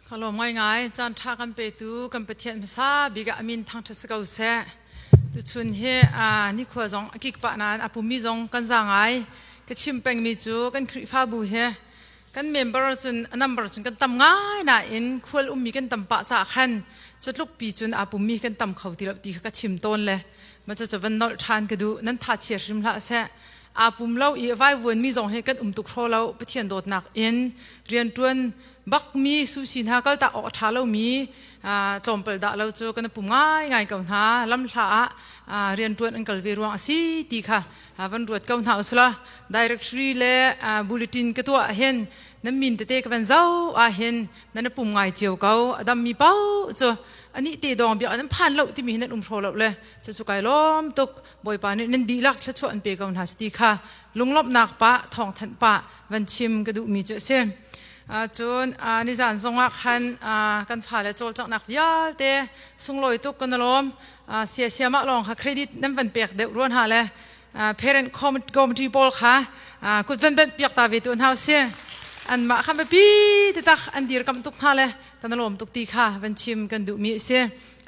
Ka lawm ngaingai. Caan ṭha kan petu kan Pathian hmasa bik ah a min thangṭhat si ko seh. Tuchun hi nikhua zong a kik pah nain a pumi zong kan za ngai. Ka chim pengmi cu kan Khrihfabu hi kan member cun a number cun kan tam ngai nain khual ummi kan tam pah caah khan cutluk pi cun aa pummi kan tam kho ti lo ti kha ka chim tawn le ma cu van nolh ṭhan ka duh. Nan tha chia hrim hlah seh. Aa pum lo i vaivuan mi zong hi kan um tuk hraw lo. Pathian dawtnak in rianṭuan bakmi susi hna kaltak awk a ṭha lomi tlawmpal dah lo cu kan pum ngaingai ko hna. Lamhla ah rianṭuan an kal ve ruang a si ti kha van ruat ko hna usula. Directory le bulletin ka tuah hin nan min tete ka van zoh ahhin nan pum ngai cio ko. A dammi paoh cu anih te dawng biak an phan lo timi hi nan um hraw lo le cucu kai lawm tuk. Bawipa nih nan dihlak thluachuah an pe ko hna ti kha lunglawmhnak pah thawngthanh pah van chim ka duhmi cu a si. Cun nizan zongah khan kan fale cawlcanghnak vialte sunglawi tuk kan lawm. Sia siamah lawng kha credit nan van pek deuh rua hna le parent committee pawl kha kut van benh piak ta ve tu hna si. Anmah kha biapi taktak an dirkamh tuk hna le kan lawm tuk ti kha van chim kan duhmi a si.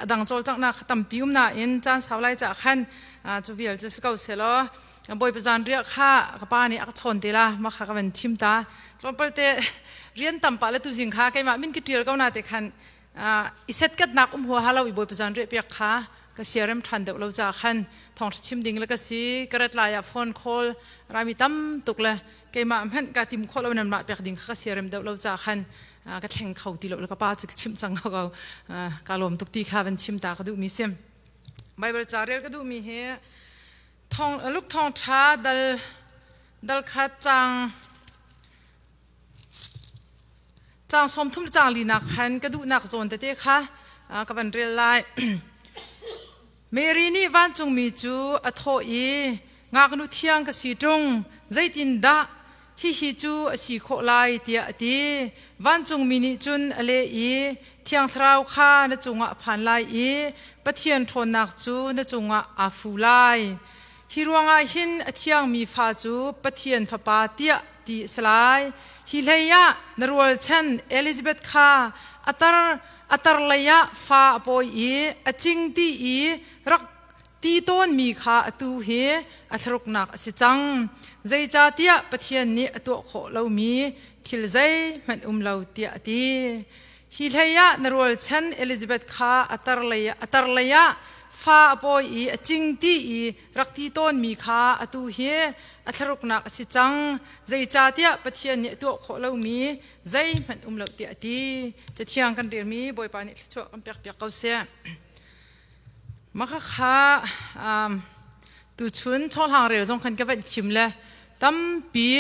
A dang cawlcanghnak kha tampi um nain caan sau lai cah khan cu vial cu si ko selaw Bawipa zan riah kha ka pa nih a ka chawn te la ma kha ka van thim ta. Tlawmpal te rian tam pah le tuzing kha keimah min ka ṭial ko na te khan i set katnak um hua ha lo i Bawipa zan riah piak kha ka siarem ṭhan deuh lo ca khan thawngṭha chim ding le ka si ka rat lai ah phone call rami tam tuk le keimah hmanh ka tim khawh lo nan mah pek ding kha ka siarem deuh lo ca khan ka thleng kho ti lo le ka pa cu ka chimh cang ko ka lawm tuk ti kha van chim ta ka duhmi si. Bible ca rel ka duhmi hi thong Luke thawngṭha dal dal khat cang cang 30 cang linak khan ka duhnak zawn tete kha ka van rel lai. Mary nih vancungmi cu a thawh i, "Ngaknu thiang ka si ṭung, zeitindah hihi cu a si khawh lai?" tiah a ti. Vancungmi nih cun a leh i, "Thiang Thlarau kha na cungah a phan lai i Pathian ṭhawnnak cu na cungah aa fu lai. Hi ruangah hin a thiangmi fa cu Pathian Fapa tiah ti a si lai. Hi hleiah na rualchan Elizabeth kha a tar a tarlei ah fa a pawi i a cing ti i rak ti tawnmi kha atu hi a thlaruknak a si cang. Zeicahtiah Pathian nih a tuah khawh lomi thil zeihmanh um lo tiah a ti. Hi hlei ah na rualchan Elizabeth kha a tarlei ah fa a pawi i a cing ti i rak ti tawnmi kha atu hi a thlaruknak a si cang. Zeicahtiah Pathian nih a tuah khawh lomi zeihmanh um lo tiah a ti. Cathiang kan relmi Bawipa nih thluachuah kan pekpiak ko seh. Makhakha tuchun chawhlang rel zong khan ka van thim le tampi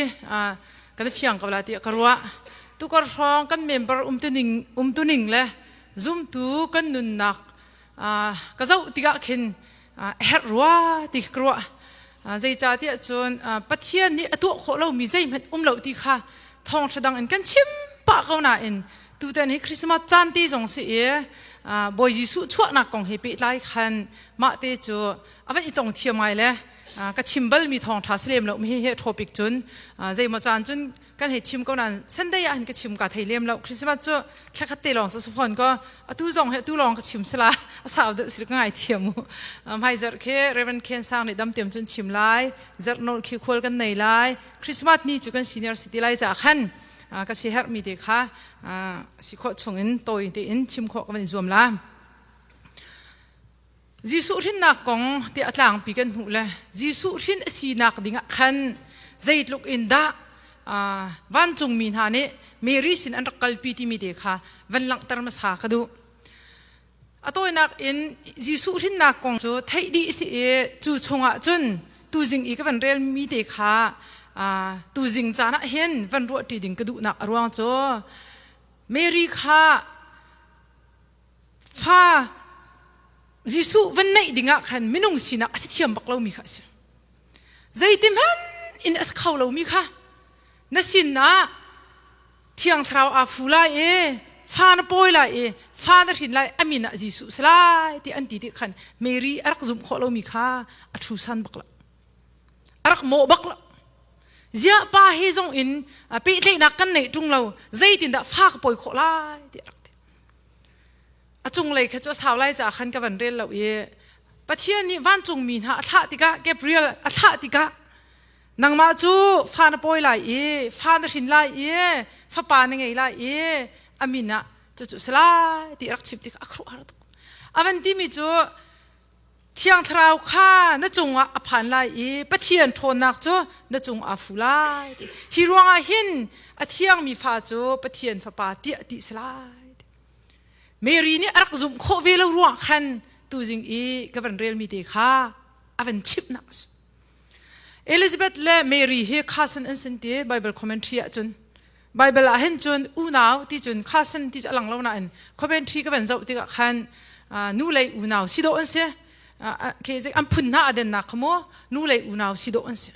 kan fiang ko la tiah ka ruah. Tukar hrawng kan member umtuning umtuning le zumtu kan nunnak ka zoh tikah khin herh rua ti ka ruah. Zeicahtiah cun Pathian nih a tuah khawh lomi zeihmanh um lo ti kha thawngṭha dang in kan chim pah ko nain tutan hi Christmas caan te zong si i Bawi Jesuh chuahnak kong he pehtlai khan mah te cu a van i tong thiam ngai le ka chim balmi thawngṭha si lem lo mi hi topic cun zeimaw caan cun kan hei chim ko nain Sunday ah hin ka chim ka thei lem lo. Christmas cu thlakhat te lawng cu si fawn ko. Atu zong hi atu lawng ka chim sila a sau deuh si ka ngai thiam mu. Hmai zarh khi Reverend Ken Sang nih dam tiam cun chim lai, zarh nolh khi khual kan nei lai. Christmas ni cu kan senior si ti lai caah khan ka si herhmi te kha si khawh chungin tawi tein chim khawh ka van i zuam la. Jesuh hrinnak kong ti a tlangpi kan hmuh le Jesuh hrin a sinak dingah khan zeitluk in dah vancungmi hna nih Mary sin an rak kalpi timi te kha van langhter hmasa ka duh. A tawinak in Jesuh hrinnak kong cu theih dih si i cu chungah cun tuzing i ka van relmi te kha tuzing caan ah hin van ruahṭi ding ka duhnak a ruang cu Mary kha fa Jesuh van neih dingah khan minung sinak a si thiam bak lomi kha a si. Zeitihmanh in a si kho lomi kha na sinah Thiang Thlarau aa fu lai i fa na pawi lai i fa na hrin lai, a min ah Jesuh si lai ti an ti ti khan Mary a rak zumh khawh lomi kha a thu san bak lo, a rak mawh bak lo. Ziah pa he zong in pehtlaihnak kan neih ṭung lo, zeitindah fa ka pawi khawh lai ti a rak ti. A cunglei kha cu a sau lai caah khan ka van rel lo i Pathian nih vancungmi hna a thlah tikah Gabriel a thlah tikah nangmah cu fa na pawi lai i fa na hrin lai i fapa na ngei lai i a min ah cucu si lai ti a rak chim tikah a khuaruahhar tuk. A van timi cu Thiang Thlarau kha na cungah a phan lai i Pathian ṭhawnnak cu na cungah aa fu lai. Hi ruangah hin a thiangmi fa cu Pathian Fapa tiah ti si lai. Mary nih a rak zumh khawh ve lo ruangah khan tuzing i ka van relmi te kha a van chimhnak a si. Elizabeth le Mary hi cousin an sin ti Bible commentary ahcun Bible ah hin cun unau ti cun cousin ti cu a lang lo nain commentary ka van zoh tikah khan nu lei unau si dawh an si ke an phun hna a dennak kha mu nu lei unau si dawh an si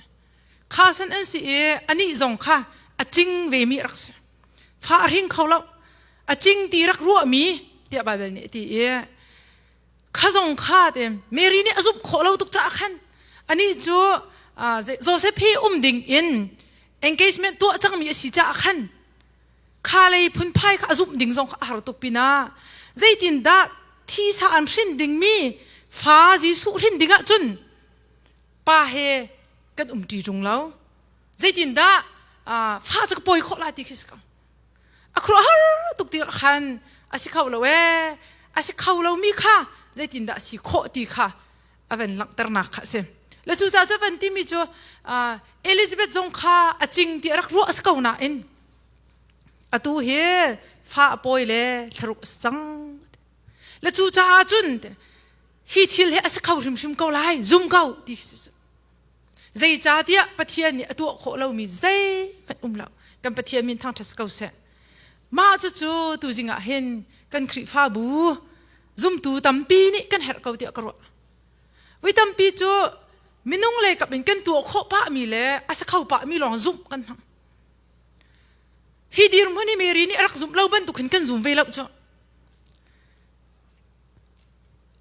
cousin an si i anih zong kha a cing ve mi rak si fa a hring kho lo a cing ti rak ruahmi tiah Bible nih a ti i kha zong kha te Mary nih a zumh khawh lo tuk caah khan anih cu Joseph hi um ding in engagement tuah cangmi a si caah khan kha lei phunphai kha a zumh ding zong kha a har tuk pinah zeitindah thisa an hrin dingmi fa Jesuh hrin ding ahcun pa he kan umṭi ṭung lo zeitindah fa cu ka pawi khawh lai ti khi si ko a khuaruahhar tuk tikah khan a si kho lo ee a si kho lomi kha zeitindah a si khawh ti kha a van langhternak kha a si le cucaah cu van timi cu Elizabeth zong kha a cing ti a rak ruah a si ko nain atu hi fa a pawi le thlaruk a si cang le cucaah cun hi thil hi a si kho hrimhrim ko lai zum ko ti khi si Zeicahtiah Pathian nih a tuah khawh lomi zeihmanh um lo. Kan Pathian min thangṭhat si ko seh. Mah cucu tuzing ah hin kan Khrihfabu zumtu tampi nih kan herh ko tiah ka ruah. Voi tampi cu minung lei kap in kan tuah khawh pahmi le a si kho pahmi lawng zumh kan hmang. Hi dirhmun hi Mary nih a rak zumh lo bantuk hin kan zum ve lo cu.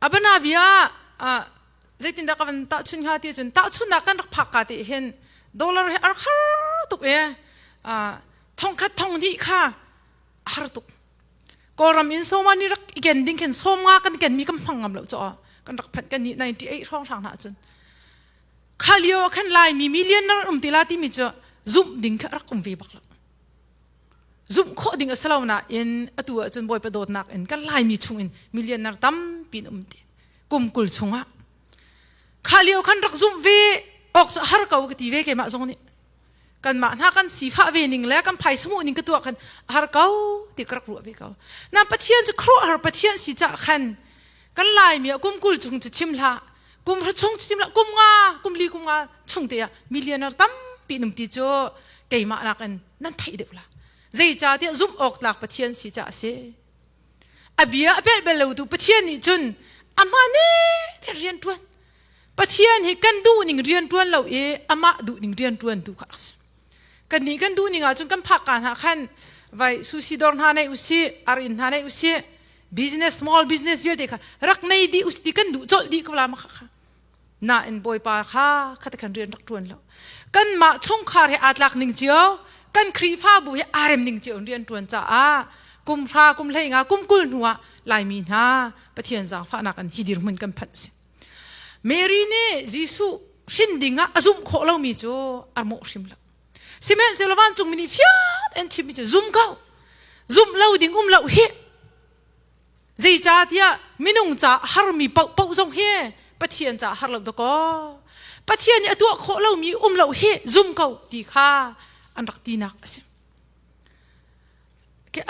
Abana bia zeitindah ka van tahchun hnga ti cun tahchunnak kan rak phak ka ti hin dollar hi ar har tuk e thongkhat thong hnih kha har tuk kawlram in soma ni rak igen ding khin som nga kan ken mi kan hmang ngam lo cho kan rak phanh kan ni 98 hrawng hrang hna cun kha lio khan lai mi million nar um ti la ti mi chu zumh ding kha rak um ve bak lo Zumh khawh ding a si lo nain atu ahcun Bawipa dawtnak in kan Laimi chungin millionaire tampi in um ti. Kum 20 chungah. Kha lio khan rak zumh ve awk cu har ko ka ti ve keimah zong nih. Kanmah hna kan sifah ve ning le kan phaisa hmuh ning ka tuah khan har ko ti ka rak ruah ve ko. Na Pathian cu khuaruahhar Pathian si cah khan kan Laimi ah kum 20 chung cu chim hlah kum hra chung cu chim hlah kum nga kum li kum nga chung te ah millionaire tampi in um ti cu keimah nakin nan theih deuh la zeicahtiah zumh awk tlak Pathian si caah a si a bia a pelh bel lotu Pathian nih cun amah nih te rian ṭuan Pathian hi kan duh ning rian ṭuan lo i amah duh ning rian ṭuan tu kha a si kan nih kan duh ning ahcun kan phak ka hna khan vai sushi dawr hna nei usih ar inn hna nei usih business small business vialte kha rak nei dih usih ti kan duh colh dih ko la ma kha Nain Bawipa kha khata khan rian rak ṭuan lo. Kanmah chungkhar he aa tlak ning cio, kan Khrihfabu he aa rem ning cio in rian ṭuan caah kum hra, kum 15, kum 20 hnu ah Laimi hna Pathian zaangfahnak in hi dirhmun kan phanh si. Mary nih Jesuh hrin ding ah a zumh khawh lomi cu a mawh hrim lo. Sihmanhsehlaw vancungmi nih fiat an chimmi cu zum ko. Zumh lo ding um lo hi Zeicahtiah minung ca harmi paohpaoh zong hi Pathian caah har lo dakaw. Pathian nih a tuah khawh lomi um lo hi zum ko ti kha an rak tinak a si.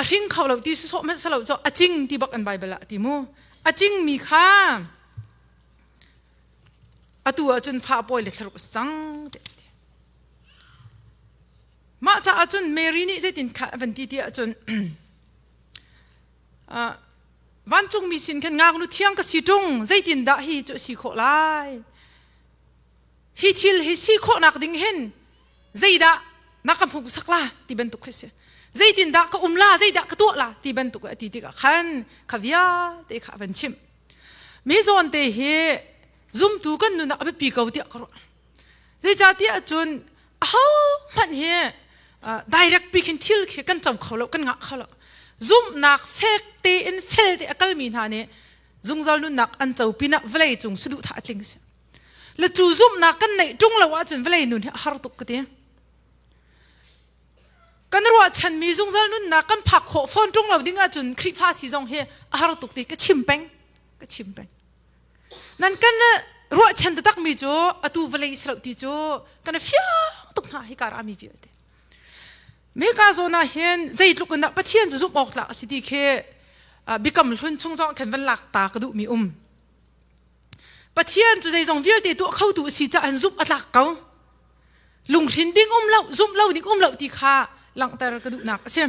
A hring kho lo ti sawh hmanh salo cu a cing ti bak an Bible ah a ti mu. A cingmi kha atu ahcun fa pawi le thlaruk a si cang. Mah caah cun Mary nih zeitin kha a van ti ti ahcun Vancungmi sin khan ngaknu thiang ka si ṭung zeitindah hi cu a si khawh lai hi thil hi si khawhnak ding hin zeidah na ka hmuhsak la ti bantuk khi si zeitindah ka um la zeidah ka tuah la ti bantuk a ti tikah khan kha vialte kha a van chimh mi zawn te hi zumtu kan nunah a biapi ko tiah ka ruah Zeicahtiah cun ahohmanh hi direct pi khin thil khi kan co kho lo, kan ngah kho lo. Zumhnak fek tein fel te a kalmi hna nih zungzal nunnak an co pinah vawlei cung saduhthah a tling si. Le cu zumhnak kan neih ṭung lo ahcun vawlei nun hi a har tuk ka ti. Kan ruahchanmi zungzal nunnak kan phak khawh fawn ṭung lo ding ahcun Khrihfa si zong hi a har tuk ti ka chim peng. Ka chim peng. Nan kan ruahchan taktakmi cu atu vawlei si lo ti cu kan fiang tuk hna hi kar ami vialte. Meka zawn ah hin zeitluk in dah Pathian cu zumh awk tlak a si ti khi biakam hlun chung zong khan van lak ta ka duhmi um. Pathian cu zeizong vialte tuah khotu a si caah an zumh a tlak ko. Lungthin ding um lo, zumh lo ding um lo ti kha langhter ka duhnak a si.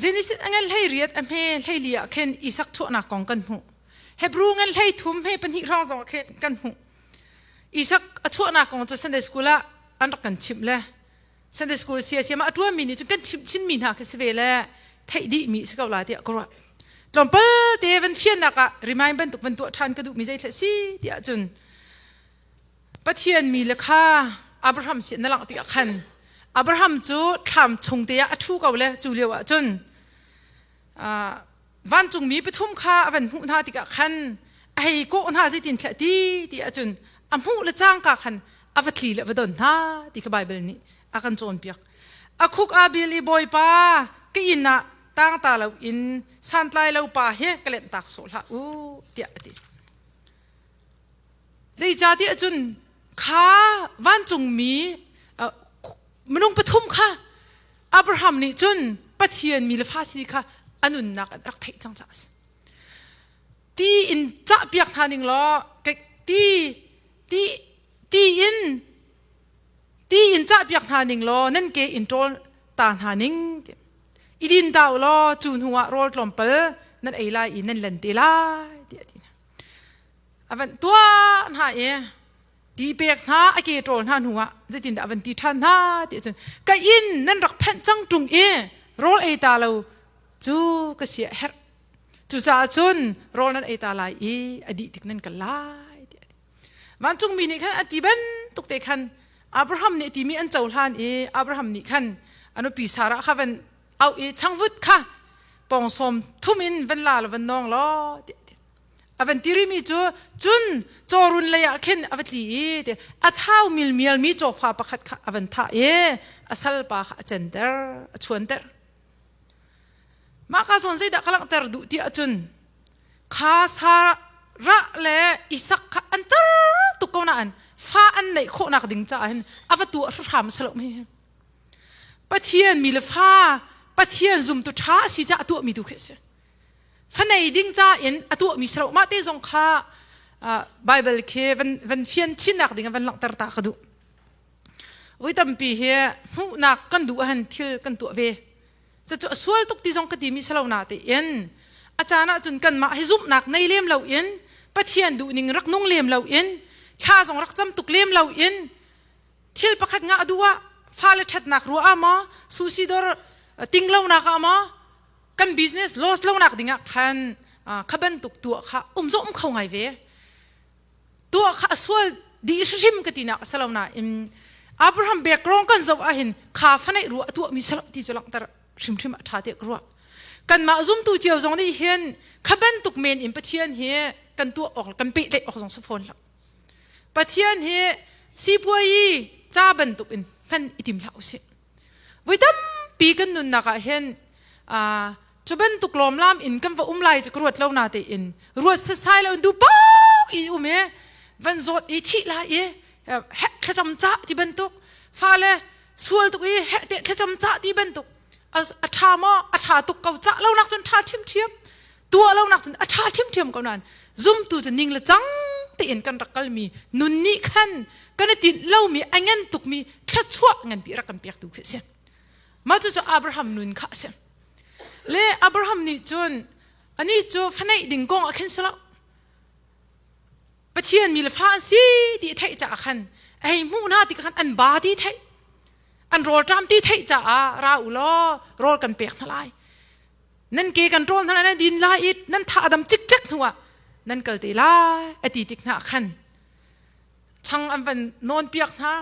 Genesis a ngan hlei riat a hme hlei li ah khin Isak chuahnak kong kan hmuh. Hebrew ngan hlei thum hme pahnih hrawng zong ah khin kan hmuh. Isak a chuahnak kong cu Sunday school ah an rak kan chimh le Sunday school sia sia ma a ṭuanmi nih cun kan chimh chinmi hna khi si ve le theih dihmi si ko la tiah ka ruah. Tlawmpal te van fiannak ah remind bantuk van tuah ṭhan ka duhmi zei si tiah cun Pathian mi le kha Abraham sin na langh tikah khan Abraham cu thlam chung te ah a ṭhu ko le cu lio ah cun vancungmi pathum kha a van hmuh hna tikah khan a hei kawh hna zeitin thlah ti ti ahcun a hmuh le cangka khan a va tli le va don hna ti kha Baibal nih a kan cawnpiak. A khuk aa bil i Bawipa ka inn ah tangta lo in santlai lo pa hi ka lenhtak sawh hlah u tiah a ti. Zeicahtiah cun kha vancungmi minung pathum kha Abraham nih cun Pathian mi le fa si kha a nunnak an rak theih cang caah a si. Ti in cahpiak hna ning law ti ti ti in ti in cahpiak hna ning law nan ke in ṭawl ta hna ning i din ta u law cu hnu ah rawl tlawmpal nan ei lai i nan len te lai tiah a ti hna. A van tuah hna i ti pek hna a ke ṭawl hna hnu ah zeitindah a van ti ṭhan hna ti cun ka inn nan rak phenh cang ṭung i rawl ei ta lo cu ka sia herh cucaah cun rawl nan ei ta lai i a dih tik nan kal lai tiah a ti vancungmi nih khan a ti bantuk te khan Abraham nih timi an cohlan i Abraham nih khan a nupi Sarah kha van auh i changvut kha pawng sawm thum in van la law van nawng law tiah a van ti rimi cu cun cawrun lei ah khin a va tli i ti a thau milmial mi cawfa pakhat kha a van thah i a salpa kha a center a chuanter mah ka zawn zeidah ka langhter duh ti ahcun kha Sarah le Isak kha an tar tuk ko nain fa an neih khawhnak ding caah hin a va tuah hram salo mi Pathian mi le fa Pathian zumtu ṭha a si caah a tuahmi tu khi a si fanei ding ca in a tuahmi si lo mah te zong kha Bible khi van van fian chinnak ding van langhter ta ka duh voi tampi hi hmuhnak kan duh ahan thil kan tuah ve cucu a sual tuk ti zong ka ti mi si lo na te in a caan ah cun kanmah hi zumhnak nei lem lo in Pathian duhning rak nung lem lo in thla zong rak cam tuk lem lo in thil pakhat ngah duh ah fale ṭhatnak ruah ah maw sushi dor ting lonak ah maw kan business loss lonak ding ah khan kha bantuk tuah kha um zong um kho ngai ve tuah kha a sual dih hrim ka ti nak a si lo nain Abraham background kan zoh ahhin kha faneih ruah a tuahmi si lo ti cu langhter hrimhrim a ṭha tiah ka ruah kanmah zumtu cio zong nih hin kha bantuk men in Pathian hi kan tuah awk kan pehtlaih awk zong si fawn lo Pathian hi sipuayi ca bantuk in hman i tim hlah usih Voi tampi kan nunnak ah hin cu bantuk lawmlam in kan va um lai cu ka ruat lo na tein ruat sasai lo in du pau i um i van zawt i thih lai i heh thlacam ca ti bantuk fale sual tuk i heh te thlacam ca ti bantuk a ṭha maw a ṭha tuk ko ca lo nak cun ṭha ṭhiamṭhiam tuah lo nak cun a ṭha ṭhiamṭhiam ko nain zumtu cu ning le cang tein kan rak kalmi nun nih khan kan i tinh lomi a ngan tukmi thluachuah nganpi rak kan pektu khi a si mah cucu Abraham nun kha a si le Abraham nih cun anih cu faneih ding kong a khin si lo Pathian mi le fa an si ti a theih caah khan a hei hmuh hna ti khan an ba ti theih an rawlṭam ti theih caah ra u law rawl kan pek hna lai Nan ke kan ṭawl hna nan din lai i nan tha a dam cikcek hnuah nan kal te lai a ti tik hna khan chang an van nawn piak hna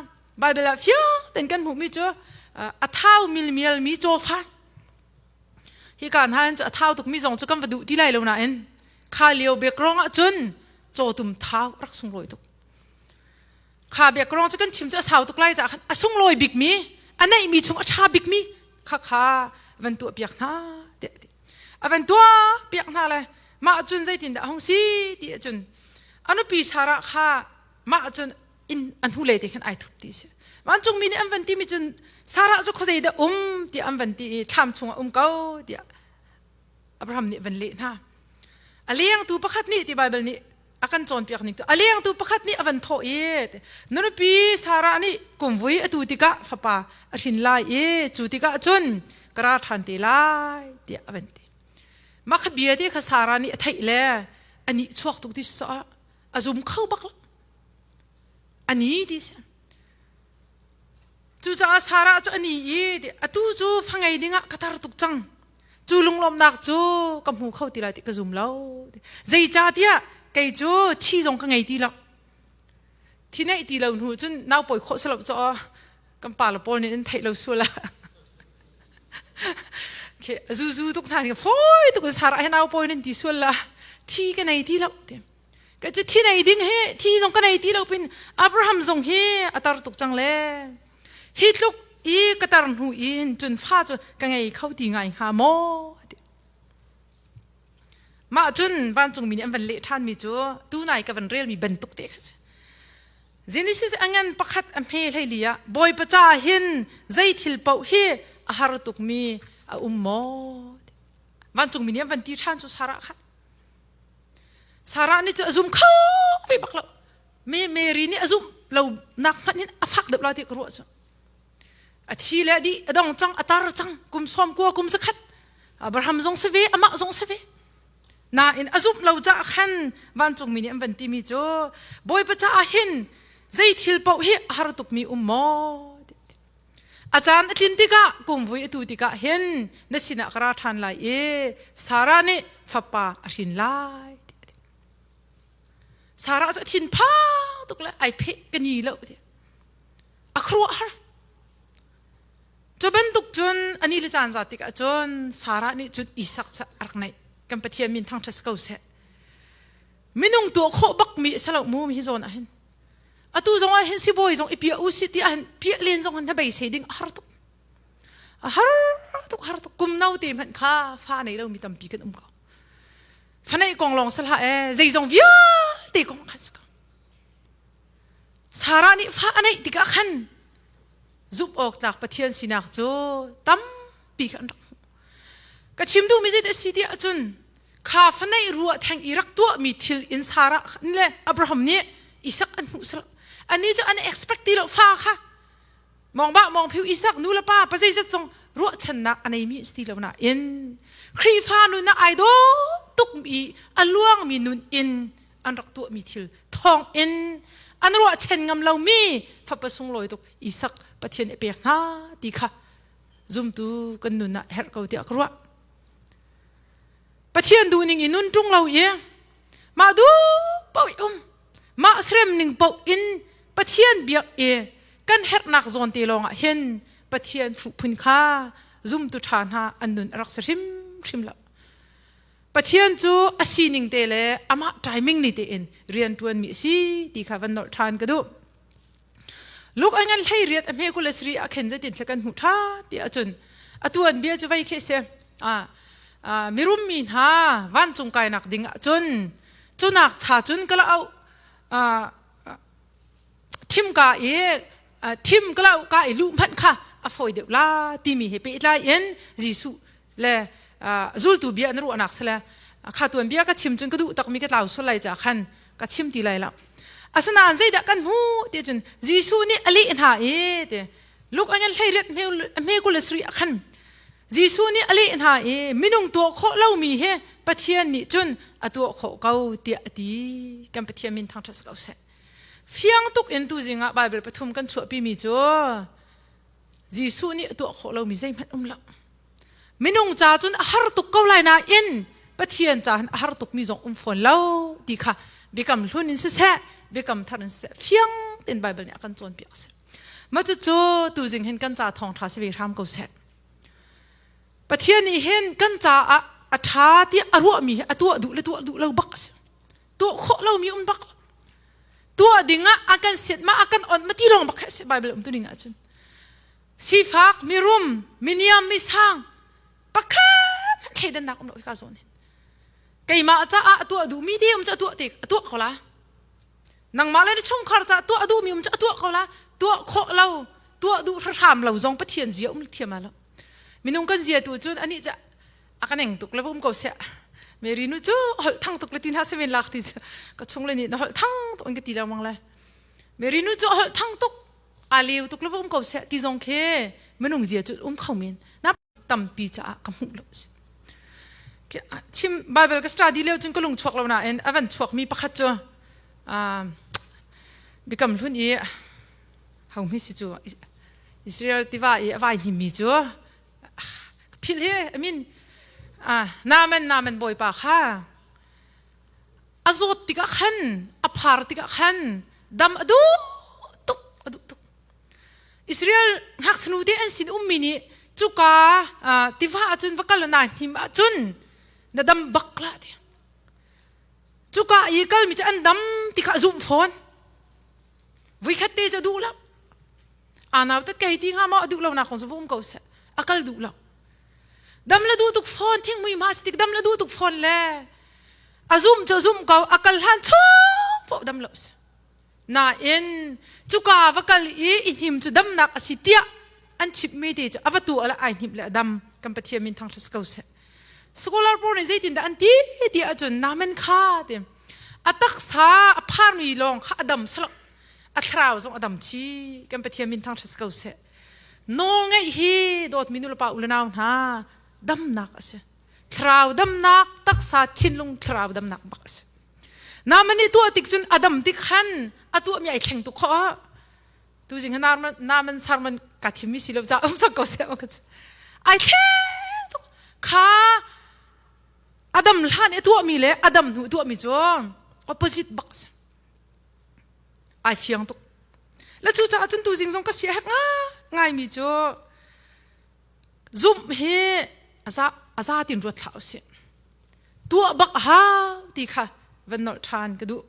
Bible ah fiang ten kan hmuhmi cu a thau milmial mi cawfa. Hi ka hna cu a thau tuk mi zong cu kan va duh ti lai lo nain kha lio background ah cun cawtum thau rak sunglawi tuk. Kha background cu kan chim cu a sau tuk lai caah khan a sunglawi bik mi a neih mi chung a ṭha bik mi kha kha van tuah piak hna tiah a van tuah piak hna le mah cun zeitindah a hung si ti ahcun a nupi Sarah kha mah cun inn an hnulei te khan ai thup ti si vancungmi nih an van timi cun Sarah cu khuazei dah um tiah an van ti i thlam chungah um ko tiah Abraham nih van leh hna a lengtu pakhat nih ti Bible nih a kan cawnpiak ning cu a lengtu pakhat nih a van thawh i na nupi Sarah nih kumvui atu tikah fapa a hrin lai i cu tikah cun ka ra ṭhan te lai tiah a van ti mah kha bia te kha Sarah nih a theih le a nih chuak tuk ti caah a zum kho bak lo a ni ti si cucaah Sarah cu a ni i atu cu fa ngei dingah ka tar tuk cang cu lunglawmhnak cu ka hmu kho ti lai ti ka zum lo zeicahtiah kei cu thi zong ka ngei ti lo thi neih ti lo hnu cun nau pawi khawh si lo caw kan pa le pawl nih an theih lo sual ah zuzu tuk hna nih fawi tuk in Sarah he nau pawi nan ti sual la thi ka nei ti lo ti Ka cu thi nei ding hi thi zong ka nei ti lo pin Abraham zong hi a tar tuk cang le hi tluk i ka tar hnu in cun fa cu ka ngei kho ti ngai hnga maw mah cun vancungmi nih an van leh ṭhan mi cu tunai ka van relmi bantuk te kha si Genesis a ngan pakhat a hme hleili ah Bawipa ca hin zei thil paoh hi a har tukmi a um maw vancungmi nih an van ti ṭhan cu Sarah kha Sarah nih cu a zum kho ve bak lo. Me Mary nih a zumh lo nak hmanh hin a fak deuh la ti ka ruah cu. A thi le a dih a dong cang a tar cang kum sawm kua kum zakhat Abraham zong si ve amah zong si ve. Nain a zumh lo caah khan vancungmi nih an van timi cu Bawipa caah hin zei thil paoh hi a har tukmi um maw? A caan a tlin tikah kumvui a tu tikah hin na sinah ka ra ṭhan lai i Sarah nih fapa a hrin lai. Sarah cu a thinphang tuk le ai pheh ka ni lo ti. A khuaruahhar. Cu bantuk cun a ni le caan zat tikah cun Sarah nih cun Isak cu a rak neih. Kan Pathian min thangṭhat si ko seh. Minung tuah khawh bakmi a si lo mu hi zawn ah hin. Atu zong ah hin sibawi zong i piah u si ti ahhin piah len zong hin beisei ding a har tuk. A har tuk har tuk kum no te hmanh kha fa nei lo mi tampi kan um ko. Fa neih kong lawng si hlah ee zeizong vialte kong khan si ko. Sarah nih fa a neih tikah khan zumh awk tlak Pathian sinak cu tampi kha an rak hmuh. Ka chim duhmi zei dah a si ti ahcun kha faneih ruah theng i rak tuahmi thil in Sarah le Abraham nih Isak an hmuh sal ani cu an expect ti lo fa kha mong ba mong phiu Isak nu le pa pa zeizat zong ruahchannak a neimi si ti lo na in Khrihfa nun ah ai dawh tuk i a luangmi nun in an rak tuahmi thil thawng in an ruahchan ngam lomi fapa sunglawi tuk Isak Pathian a pek hna ti kha zumtu kan nun ah herh ko tiah ka ruah Pathian duhning i nun ṭung lo i mah duh paoh i um mah serem ning paoh in Pathian biak i kan herhnak zawn te lawngah hin Pathian fuhphun kha zumtu ṭha hna an nun a rak si hrimhrim lo. Pathian cu a sining te le amah timing ni tein rian ṭuanmi a si ti kha van nolh ṭhan ka duh. Luk an ngan hlei riat a hme kul le sari ah khin zeitin thla kan hmuh ṭha ti ahcun atu an bia cu vei khi si. Mirum mi hna vancung kainak ding ahcun cunak cha cun ka la au thim ka i thim ka lau ka i luh hmanh kha a fawi deuh la timi he pehtlai in Jesuh le zultu bia an ruahnak si le kha tuan bia ka chim cun ka duh takmi ka tlau sual lai ca khan ka chim ti lai lo asinain zeidah kan hmuh ti cun Jesuh nih a leh hna i ti Luke an hlei riat hme kul le sarih ah khan Jesuh nih a leh hna i minung tuah khawh lomi hi Pathian nih cun a tuah khawh ko tiah a ti kan Pathian min thangṭhat si ko seh fiang tuk in tuzing ah Bible pathum kan chuahpi mi cu Jesuh nih a tuah khawh lomi zeihmanh um lo Minung ca cun a har tuk ko lai nain Pathian ca hin a har tukmi zong um fawn lo ti kha biakam hlun in siseh biakam thar in siseh fiang tein Bible nih a kan cawnpiak a si. Mah cucu tuzing hin kan ca thawngṭha si ve hram ko seh. Pathian nih hin kan caah a ṭha tiah a ruahmi hi a tuah duh le tuah duh lo bak a si. Tuah khawh lomi um bak. Tuah ding ah a kan siat ma a kan on ma ti lawng bak a si Bible um tu ning ahcun. Sifak, mirum, miniam, misang pakhat hmanh thleidannak um lo hika zawn hin. Keimah caah a tuah duhmi te um cu a tuah te a tuah ko la. Nangmah le na chungkhar caah tuah a duhmi um cu a tuah ko la. Tuah khawh lo, tuah duh hram lo zong Pathian zia um thiam lo. Minung kan zia tu cun anih cu a ka neng tuk le um ko sia. Mary nu cu holh thang tuk le ti hna semen lak ti cu ka chung le nih na holh thang tuk in ka ti lengmang le. Mary nu cu holh thang tuk a leu tuk le um ko seh ti zong khi minung zia cu um kho men na tampi caah ka hmuh lo si chim Bible ka study lio cun ka lung chuak lo nain a van chuak mi pakhat cu bikam hlun i ho mi si cu Israel tiva i a vai hnim mi cu philh hi I mean Naaman Naaman bawipa kha a zawt tikah khan a phar tikah khan dam a duh tuk a duh tuk Israel ngakchanu te an sin ummi nih cuka tiva ahcun va kal na hnim ahcun na dam bak la ti cuka i kalmi cu an dam ti kha a zumh fawn vuikhat te cu a duh lo anau tat ka hei ti hnga maw a duh lo nak kong cu va um ko seh a kal duh lo Dam le duh tuk fawn thingmui ma si tik dam le duh tuk fawn le a zum cu zum ko a kal hlan chung poh dam lo si. Nain cuka va kal i i hnim cu damnak a si tiah an chimh mi te cu a va tu ala ai hnim le a dam kan Pathian min thangṭhat ko seh. Scholar pawl nih zeitindah an ti ti ahcun namen kha ti a taksa a pharmi lawng kha a dam salo a thlarau zong a dam chi kan Pathian min thangṭhat ko seh. Nawlngeih hi dawtmi nulepa u le nau hna damnak a si. Thlarau damnak, taksa thinlung thlarau damnak bak a si. Naman nih tuah tik cun a dam tik khan a tuahmi ai thleng tuk khawh. Tu zing naman sarman ka thimmi si lo ca um cang ko seh ka cu. Ai thleng tuk. Kha a dam hlan i tuahmi le a dam hnu tuahmi cu opposite bak si. Ai fiang tuk. Le cu caah cun tuzing zong ka si a herh ngaimi cu zumh hi a za tin ruat hlah usih. Tuah bak a hau ti kha van nolh ṭhan ka duh.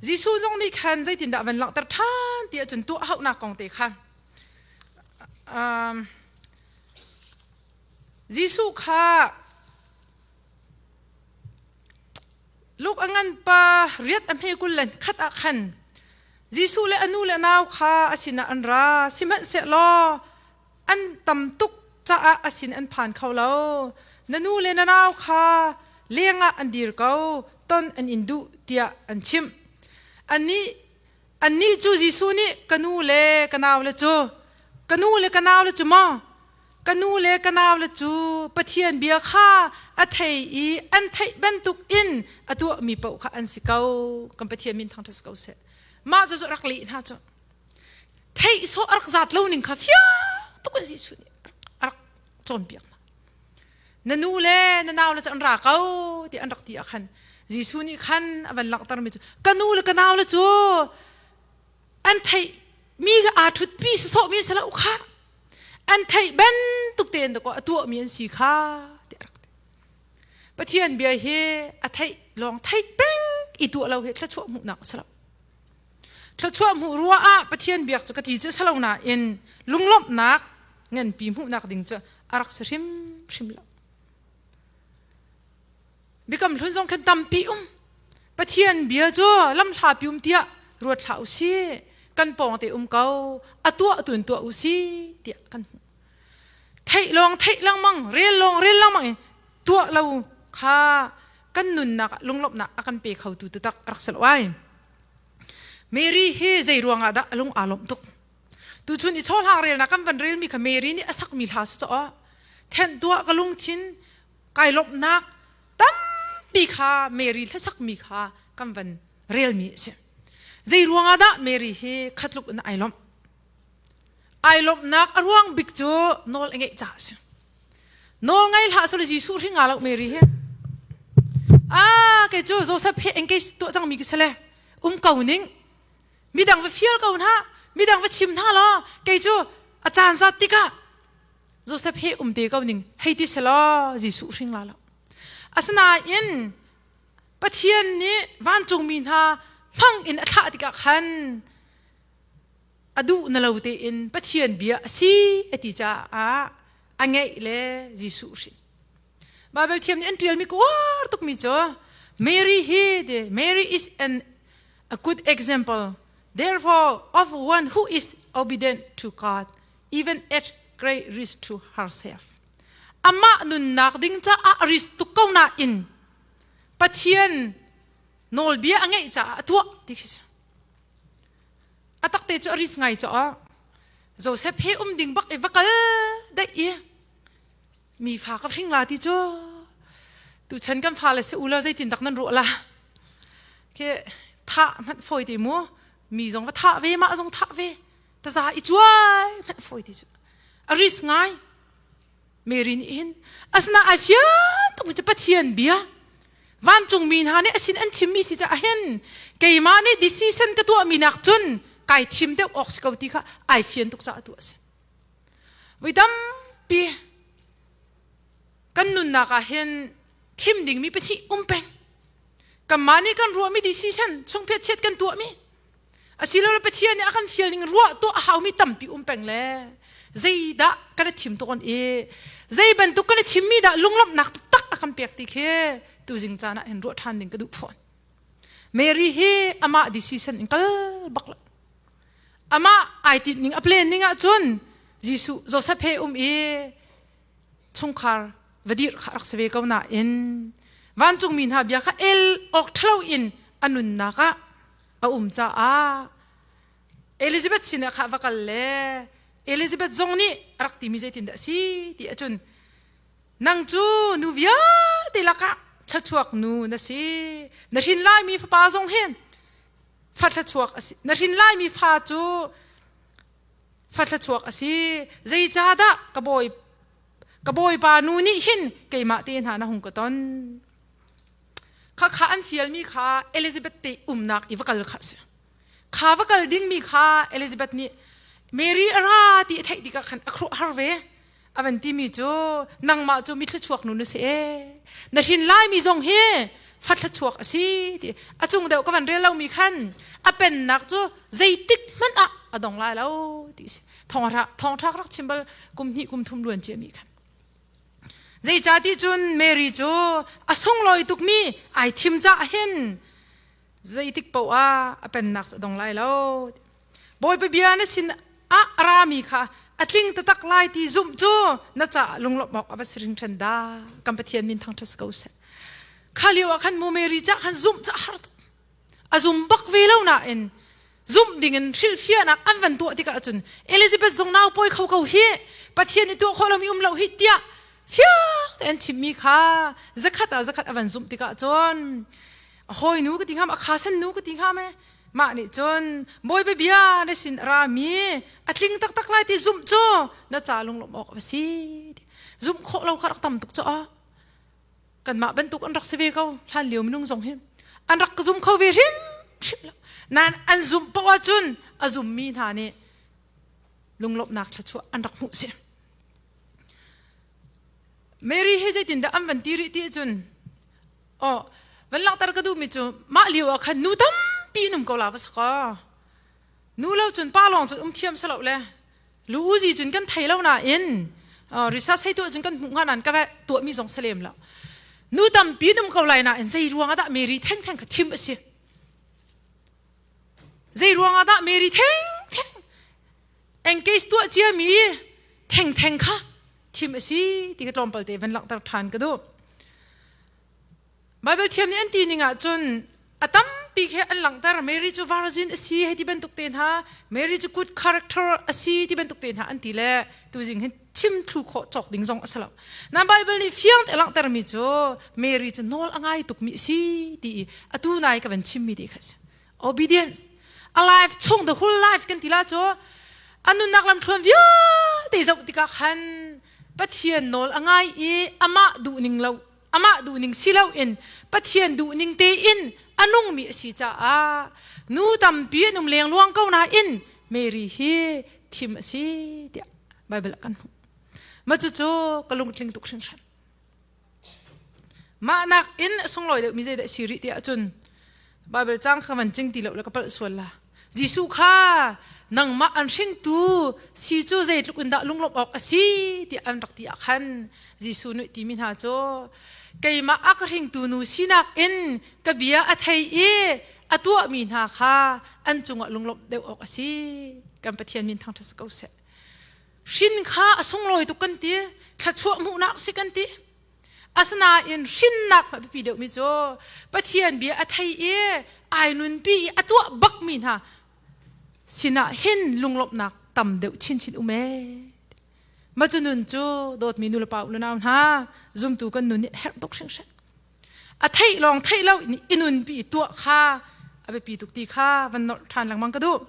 Jesuh zong nih khan zeitindah van langhter ṭhan ti ahcun tuah hauhnak kong te kha um, Jesuh kha Luke a ngan pa riat a hme 21 ah khan Jesuh le a nu le a nau kha a sinah an ra. Sihmanhsehlaw an tam tuk caah a sin an phan kho lo. Na nu le na nau kha lengah an dir ko, ton an in duh tiah an chimh. Annih Annih cu Jesuh nih ka nu le ka naule cu ka nu le ka naule cu maw ka nu le ka naule cu Pathian bia kha a thei i an theih bantuk in a tuahmi paoh kha an si ko kan Pathian min thangṭhat si ko seh mah cu rak leh hna cu theih sawh a rak zat lo ning kha fiang tuk in Jesuh nih a rak cawnpiak hna na nu le na nau le cu an ra ko ti an rak ti ah khan Jesuh nih khan a van langhtermi cu ka nu le ka nau le cu an theih mi ka aa ṭhutpi sawsawhmi si lo kha an theih bantuk tein dakaw a tuahmi an si kha tiah rak ti Pathian bia hi a theih lawng theih peng i tuah lo hi thluachuah hmuhnak a si lo thluachuah hmuh ruah ah Pathian biak cu ka ti cu si lo nain lunglawmhnak nganpi hmuhnak ding cu a rak si hrimhrim lo. Biakam hlun zong khan tampi um. Pathian bia cu lamhlapi um tiah ruat hlah u sih. Kan pawng te um ko. A tuah tu in tuah u sih tiah kan hmuh. Theih lawng theih lengmang, rel lawng rel lengmang in tuah lo kha kan nunnak ah lunglawmhnak a kan pe khotu taktak a rak si lo ai. Mary hi zei ruangah dah a lung aa lawmh tuk? Tuchun i chawhlang relnak kan van relmi kha Mary nih a sakmi hla si caw. Thenh tuah ka lungthin kai lawmhnak tampi kha Mary hlasakmi kha kan van relmi a si. Zei ruangah dah Mary hi khatluk in ai lawmh? Ai lawmhnak a ruang bik cu nawl a ngeih caah a si. Nawl ngei hlah sule Jesuh hring nga lo Mary hi. Ah, kei cu Joseph he engage tuah cangmi ka si le um ko ning midang va fial ko hna midang va chim hna law kei cu a caan zat tikah. Joseph he um te ko ning hei ti selaw Jesuh hring la lo. Asinain Pathian nih vancungmi hna hmang in a thlah tikah khan a duh na lo tein Pathian bia a si a ti caah a ngeih le Jesuh hrin. Bible thiam nih an ṭialmi ka uar tukmi cu Mary hi ti Mary is an a good example therefore of one who is obedient to God even at great risk to herself. Amah nunnak ding caah risk tuk ko nain Pathian nawlbia a ngeih caah a tuah ti khi si. A takte cu a risk ngai caah Joseph he um ding bak i va kal daih i mi fa ka hring la ti cu tuchan kan fale si u law zeitin dak nan ruah la ke thah hmanh fawi te mu mi zong va thah ve mah zong thah ve taza i cuai hmanh fawi ti cu a risk ngai Mary nih hin asina ai fian tuk cu Pathian bia vancung mi hna nih asin an chimmi si caah hin keimah nih decision ka tuahmi nak cun kai thim deuh awk si ko ti kha ai fian tuk caah tu a si Voi tampi kan nunnak ah hin thim dingmi pahnih um peng. Kanmah nih kan ruahmi decision chungphiat chiat kan tuahmi asilole Pathian nih a kan fial ning ruah tuah a haumi tampi um peng le zeidah kan i thim tawn i zei bantuk kan i thimmi dah lunglawmhnak taktak a kan pek ti khi tuzing caan ah hin ruah ṭhan ding ka duh fawn. Mary hi amah decision in kal bak lo. Amah ai tinh ning a plan ning ahcun Jesuh Joseph he um i chungkhar va dirh kha rak si ve ko nain vancungmi hna bia kha el awk ṭhalo in a nunnak ah a um caah Elizabeth sinah kha va kal le Elizabeth zong nih a rak timi zeitindah a si ti ahcun nang cu nu vialte lakah thluachuak nu na si na hrin laimi fapa zong hi fa thluachuak a si na hrin laimi fa cu fa thluachuak a si zeicahdah ka bawi ka bawipa nu nih hin keimah te hna na hung ka ton kha kha an fialmi kha Elizabeth te umnak i va kal kha si kha va kal dingmi kha Elizabeth nih Mary a ra ti a theih tikah khan a khuruah har ve a van timi cu nangmah cu mi thluachuak nu na si ee na hrin laimi zong hi fa thluachuak a si ti a cung deuh ka van rel lomi khan a pennak cu zeitik hmanh ah a dong lai lo ti si thawngtha thawngtha rak chim bal kum hnih kum thum luan cia mi khan zeicati cun Mary cu a sunglawi tukmi ai thim ca hin zeitik paoh ah a pennak cu a dong lai lo Bawipa bia na sin ah a rami kha a tling taktak lai ti zumh cu na caah lunglawmh awk a va si hringhran dah. Kan Pathian min thangṭhat si ko seh. Kha lio ah khan mu Mary cah khan zumh cu a har tuk. A zum bak ve lo nain zumh dingin hrilhfiahnak an van tuah tikah cun Elizabeth zong nau pawi kho ko hi Pathian i tuah khawh lomi um lo hi tiah fiang tein chimmi kha zakhat ah zakhat a van zumh tikah cun a hawinu ka ti hnga a khasan nu ka ti hnga me Mah nih cun Bawipa bia na sin a rami a tling taktak lai ti zumh cu na ca lunglawmh awk a si. Zumh khawh lo kha rak tam tuk caah kanmah bantuk an rak si ve ko hlan lio minung zong hi an rak zum kho ve hrimhrim lo. Nain an zumh paoh ahcun a zummi hna nih lunglawmhnak thluachuah an rak hmuh si. Mary hi zeitindah an van ti rih ti ahcun Oh, van langhter ka duhmi cu mah lio ah khan nu tampi in um ko la va si kaw. Nu lo cun pa lawng cun um thiam si lo le lu uzi cun kan thei lo nain research hei tuah cun kan hmuh hnga nain ka tuahmi zong si lem lo. Nu tampi in um ko lai nain zei ruang ah dah Mary thengtheng kha thim a si. Zei ruang ah dah Mary thengtheng engage tuah ciami thengtheng kha thim a si ti ka tlawmpal te van langhter ṭhan ka duh. Bible thiam nih an ti ning ahcun a tampi khi an langhter Mary cu virgin a si hei ti bantuk te hna Mary cu good character a si ti bantuk te hna an ti le tuzing hin chim thlu khawh cawk ding zong a si lo. Na Bible nih fiang te langhter mi cu Mary cu nawl a ngai tukmi a si ti i atu nai ka van chimmi ti kha si. Obedience alive chung the whole life kan ti la cu a nunnak lamthluan vialte zoh tikah khan Pathian nawl a ngai i amah duhning lo amah duhning si loin Pathian duhning tein a nungmi a si caah nu tampi an um lengluang ko nain Mary hi thim a si tiah Bible ah kan hmuh. Ma cucu ka lungtling tuk hringhran. Mah nak in a sunglawi deuh mi zeidah si rih tiah cun Bible cang kha van cing ti lo le ka palh sual la. Jesuh kha nangmah an hringtu si cu zeitluk in dah lunglawmh awk a si tiah an rak ti ah khan Jesuh nih timi hna cu keimah a ka hringtu nu sinak in ka bia a thei i a tuahmi hna kha an cungah lunglawmh deuh awk a si. Kan Pathian min thangṭhat si ko seh. Hrin kha a sunglawi tuk kan ti, thluachuah hmuhnak si kan ti. Asinain hrinnak a biapi deuhmi cu Pathian bia a thei i ai nunpi i a tuah bakmi hna sinah hin lunglawmhnak tam deuh chinchin um ee. Ma cu nun cu dawtmi nulepa unau hna zumtu kan nun nih herh tuk hringhran. A theih lawng theih lo i nunpi i tuah kha a biapi tuk ti kha van nolh ṭhan lengmang ka duh.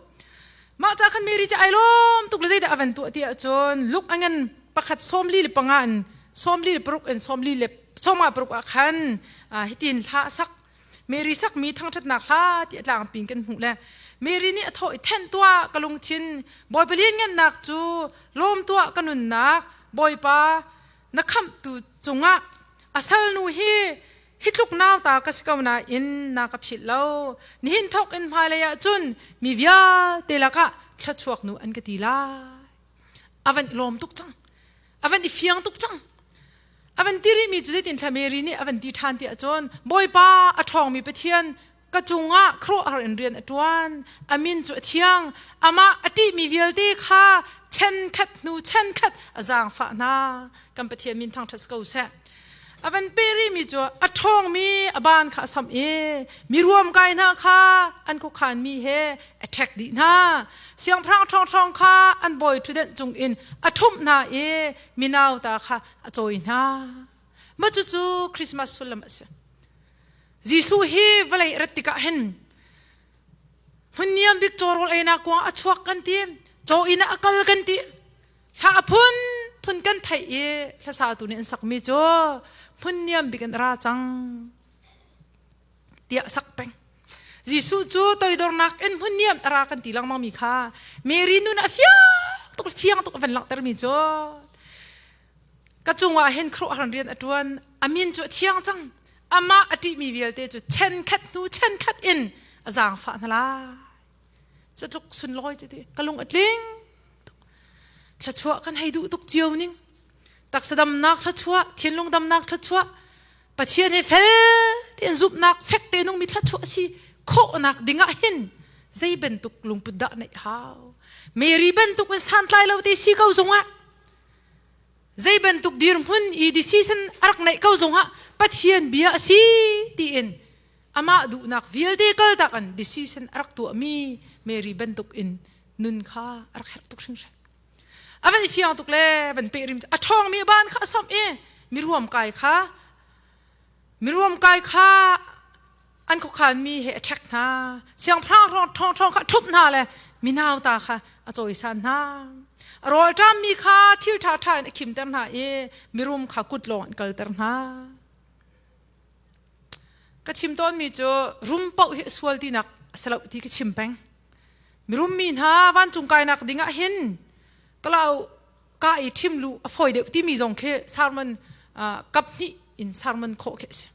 Mah ca khan Mary cu ai lawm tuk le zeidah a van tuah ti ahcun Luke a ngan pakhat 45 in 46 in 56 ah khan hitin hla a sak. Mary sakmi thangṭhatnak hla ti a tlangpi in kan hmuh le Mary nih a thawh i thenh tuah ka lungthin Bawipa lianngannak cu lawm tuah ka nunnak Bawipa na khamhtu cungah a salnu hi hi tluk nauta ka si ko nain na ka philh lo nihin thawk in hmailei ah cun mi vialte lakah thluachuak nu an ka ti lai a van i lawm tuk cang a van i fiang tuk cang a van ti rihmi cu zeitin thla Mary nih a van ti ṭhan ti ahcun Bawipa a ṭhawngmi Pathian ka cungah khuaruahhar in rian a ṭuan a min cu a thiang amah a ṭihmi vialte kha chenkhat hnu chenkhat a zaangfah hna kan Pathian min thangṭhat si ko seh a van pe rihmi cu a ṭhawngmi a ban kha a samh i mi ruamkai hna kha an khuakhanmi he a ṭhek dih hna siangpahrang ṭhawngṭhawng kha an bawi ṭhutdenh cungin a ṭhumh hna i minauta kha a cawi hna mah cucu Christmas sullam a si Jesuh hi vawlei rat tikah hin hmun niam bik caw rawl einak kuang a chuak kan ti caw inn ah a kal kan ti hla a phun phun kan theih i hlasatu nih an sakmi cu hmun niam bik in ra cang tiah sak peng Jesuh cu toidornak in hmun niam a ra kan ti lengmang mi kha Mary nun a fiang tuk fiang tuk a van langhter mi cu ka cungah hin khuaruahhar rian a ṭuan a min cu a thiang cang amah a ṭihmi vialte cu chenkhat hnu chenkhat in a zaangfah hna lai cutluk sunlawi cu ti ka lung a tling thluachuah kan hei duh tuk cio ning taksa damnak thluachuah thinlung damnak thluachuah Pathian he fel tein zumhnak fek te nungmi thluachuah si khawhnak dingah hin zei bantuk lungput dah neih hau Mary bantuk in santlai lo te si ko zongah zei bantuk dirhmun i decision a rak neih ko zongah Pathian bia a si tiin amah duhnak vialte kaltak in decision a rak tuahmi Mary bantuk in nun kha a rak herh tuk hringhran. A van i fiang tuk le van peh rim a ṭhawngmi a ban kha a samh i miruam kai kha miruam kai kha an khuakhanmi he a ṭhek hna. Siangpahrang ṭhawng kha a ṭhumh hna le minauta kha a cawisan hna. A rawlṭammi kha thil ṭhaṭha in a khimter hna i mirum kha kut lawng an kalter hna. Ka chim tawnmi cu rum paoh hi a sual tinak a si lo ti ka chim peng. Mirum mi hna vancung kainak dingah hin kalau ka i ṭhim lu a fawi deuh timi zong khi sermon kap hnih in sermon khawh khi a si.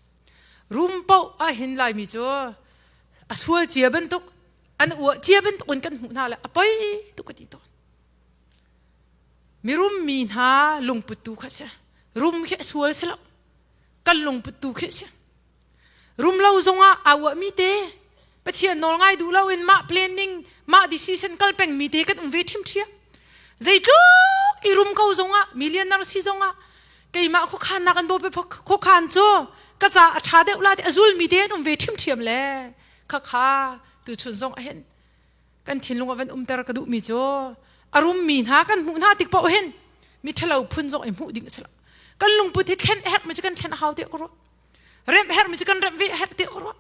Rum paoh ahhin Laimi cu a sual cia bantuk an uah cia bantuk in kan hmuh hna le a poi tuk ka ti tawn. Mirum mi hna lungput tu kha si. Rum khi a sual si lo. Kan lungput tu khi si. Rum lo zongah aa uahmi te Pathian nawl ngai duh loin mah planning mah decision kal pengmi te kan um ve ṭhimṭhiam. Zeitluk i rum ko zongah millionaire si zongah keimah khuakhannak an bawi khuakhan cu ka ca a ṭha deuh la ti a zulmi te an um ve ṭhimṭhiam le khakha tuchun zong ahhin kan thinlung a van umter ka duhmi cu a rummi hna kan hmuh hna tik paoh hin mi ṭhalo phun zong i hmuh ding a si lo kan lungput hi thlen a herhmi cu kan thlen a hau tiah ka ruah remh herhmi cu kan remh ve a herh tiah ka ruah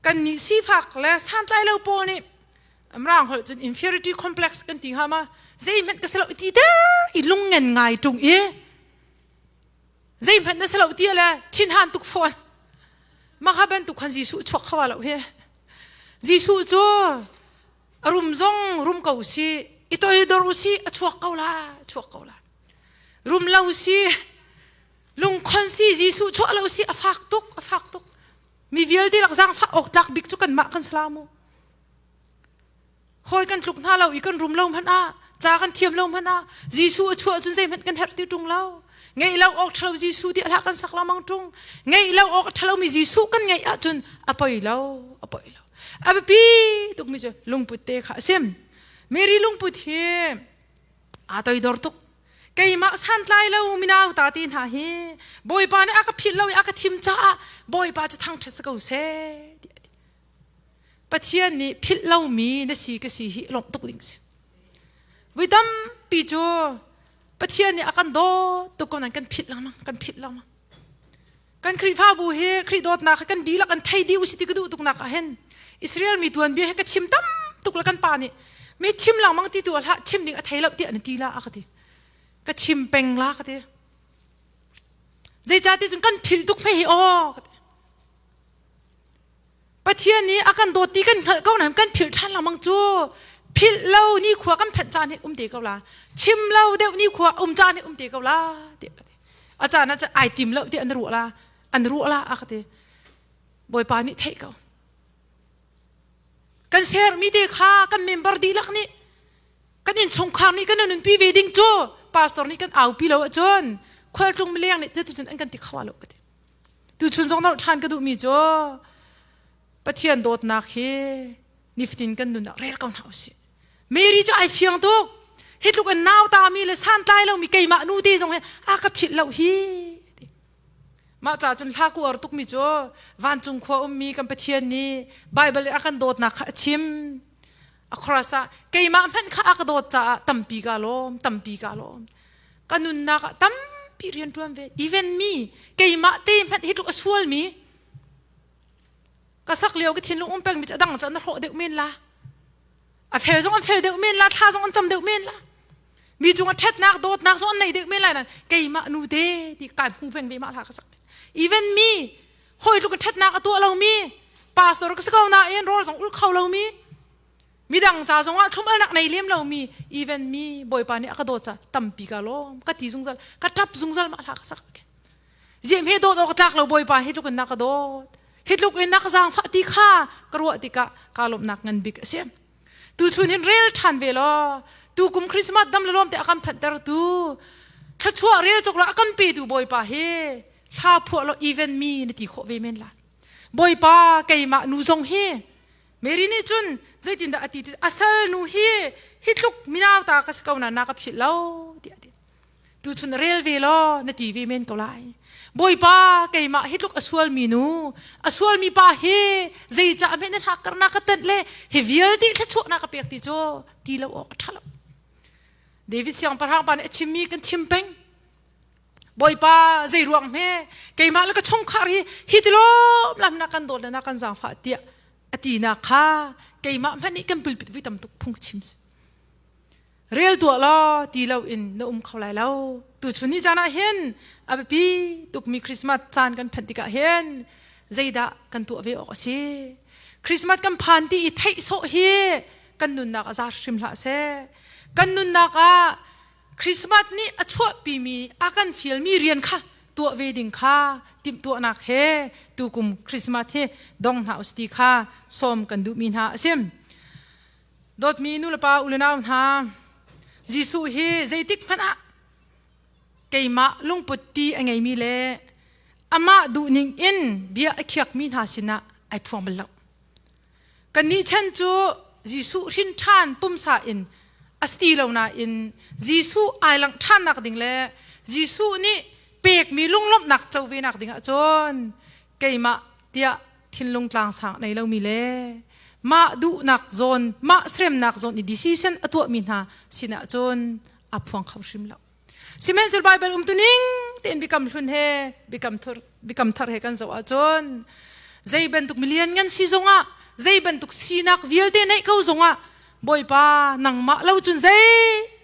kan nih sifak le santlai lo pawl nih Mirang holh cun inferiority complex kan ti hnga ma zeihmanh ka si lo ti ter i lungngen ngai ṭung i zeihmanh na si lo ti le thinhan tuk fawn maka bantuk khan Jesuh chuak kho lo hi Jesuh cu a rum zong rum ko si i toidor u si a chuak ko la chuak ko la. Rum lo si, lungkhon si, Jesuh chuah lo si, a fak tuk, a fak tuk. Mi vialte lak zaangfah awk tlak bik cu kanmah kan si la mu. Hawi kan tluk hna lo i kan rum lo hmanh ah, ca kan thiam lo hmanh ah, Jesuh a chuah cun zeihmanh kan herh ti ṭung lo. Ngeih lo awk ṭhalo Jesuh ti hlah kan sak lengmang ṭung. Ngeih lo awk ṭhalomi Jesuh kan ngeih ahcun a poi lo, a poi lo. A biapi tukmi cu lungput te kha a sim. Mary lungput hi aa toidor tuk. Keimah santlai lo minau ta te hna hi Bawipa nih a ka philh lo i a ka thim caah Bawipa cu thangṭhat si ko seh ti a ti. Pathian nih philh lomi na si ka si hi lawmh tuk ding si. Voi tampi cu Pathian nih a kan dawt tuk ko nain kan philh lengmang, kan philh lengmang. Kan Khrihfabu hi Khrih dawtnak hi kan dihlak kan thei dih usih ti ka duh tuknak ah hin Israel mi tuanbia hi ka chim tam tuk le kan pa nih mi chim lengmang ti tu hlah chim ding a thei lo tiah na ti la a ka ti. Ka chim peng la ka ti. Zeicah ti cun kan philh tuk hme hi aw ka ti. Pathian nih a kan dawt ti kan hngalh ko nain kan philh ṭhan lengmang cu philh lo ni khua kan phanh caan hi um te ko la chim lo deuh ni khua um caan hi um te ko la ti ka ti a caan ah ai tim lo ti an ruah la an ruah la a ka ti Bawipa nih theih ko kan share mi te kha kan member dihlak nih kan innchungkhar nih kan nunpi ve ding cu pastor nih kan aupi lo ahcun khualtlung mileng nih cuticun an kan ti kho lo ka ti Tuchun zong nolh ṭhan ka duhmi cu Pathian dawtnak hi nifatin kan nun ah rel ko hna usih. Mary cu ai fiang tuk. Hi tluk in nautami le santlai lomi keimah nu te zong hi a ka philh lo hi. Mah ca cun hla ku ar tukmi cu vancung khua ummi kan Pathian nih Baibal in a kan dawtnak kha a chim. A chorus ah keimah hmanh kha a ka dawt caah tampi ka lawm, tampi ka lawm. Ka nunnak ah tampi rian ṭuan ve. Even mi keimah te hmanh hi tluk a sual mi ka sak lio ka thinlung um peng mi cu a dang cu an hrawh deuh men la. A fel zong an fel deuh men la, thla zong an cam deuh men la. Mi cung a ṭhatnak, dawtnak zong an nei deuh men lai nan keimah nu te ti kai hmu peng ve mah hla ka sak. Even mi hawi tluk in ṭhatnak a tuah lomi pastor ka si ko nain rawl zong ul kho lomi midang ca zongah thlum alnak nei lem lomi even mi bawipa nih a ka dawt ca tampi ka lawm ka ti zungzal ka ṭap zungzal mah hla ka sak zem he dawt awk tlak lo bawipa hi tluk in na ka dawt hi tluk in na ka zaangfah ti kha ka ruah tikah ka lawmhnak ngan bik a si tu chun hin rel ṭhan ve law tu kum Christmas dam le lawm te a kan phanhter tu thluachuah rel cawk lo a kan petu bawipa hi hla phuah law even mi na ti khawh ve men la bawipa keimah nu zong hi Mary nih cun zeitindah a ti ti asal nu hi hi tluk minau ta ka si ko na na ka philh lo tiah a ti tu chun rel ve law na ti ve men ko lai bawipa keimah hi tluk a sualmi nu a sualmi pa hi zeicah men na hak karna ka tenh le hi vialte thluachuah na ka pek ti cu ti lo awk a ṭha lo David siangpahrang pa nih a chimmi kan chim peng Bawipa zei ruang hme keimah le ka chungkhar hi hi ti lawm lam na kan dawt le na kan zaangfah tiah a ti nak kha keimah hmanh nih kan pulpit vui tam tuk phung chim si rel tuah law ti lo in na um kho lai lo tu chun ni caan ah hin a biapi tukmi Christmas caan kan phanh tikah hin zeidah kan tuah ve awk a si Christmas kan phan ti i theih sawh hi kan nunnak a za hrim hlah seh kan nunnak ah Christmas nih a chuahpimi a kan fialmi rian kha tuah ve ding kha timhtuahnak he tukum Christmas hi dong hna usih ti kha sawm kan duhmi hna a si. Dawtmi nulepa ulenau hna, Jesuh hi zeitik hmanh ah keimah lungput ti a ngeimi le amah duhning in bia a khiakmi hna sinah ai phuang bal lo. Kannih chan cu Jesuh hrin ṭhan pumsa in a si ti lo nain Jesuh ai langh ṭhannak ding le Jesuh nih pekmi lunglawmhnak co ve nak ding ahcun keimah tiah thinlung tlangsang nei lomi le mah duhnak zawn mah seremnak zawn i decision a tuahmi hna sinah cun a phuang kho hrim lo. Sihmanhsehlaw Baibal umtuning tein biakam hlun he biakam thar biakam thar he kan zoh ahcun zei bantuk milian ngan si zongah zei bantuk sinak vialte neih ko zongah Bawipa nangmah lo cun zei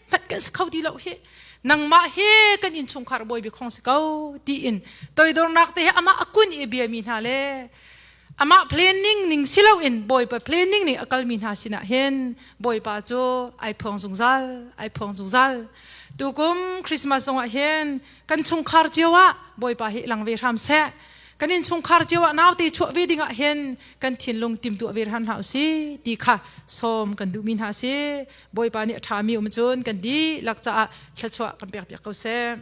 hmanh kan si kho ti lo hi nangmah hi kan innchungkhar bawi bik hong si ko tiin toidornak te he amah a kun i a biami hna le. Amah planning ning si loin Bawipa planning ning a kalmi hna sinah hin Bawipa cu ai phuang zungzal, ai phuang zungzal. Tukum Christmas zongah hin kan chungkhar cio ah Bawipa hi lang ve hram seh. Kan innchungkhar cio ah naute chuah ve dingah hin kan thinlung timtuah ve hram hna usih ti kha sawm kan duhmi hna si. Bawipa nih a ṭhami um cun kan dihlak caah thluachuah kan pek piak ko seh.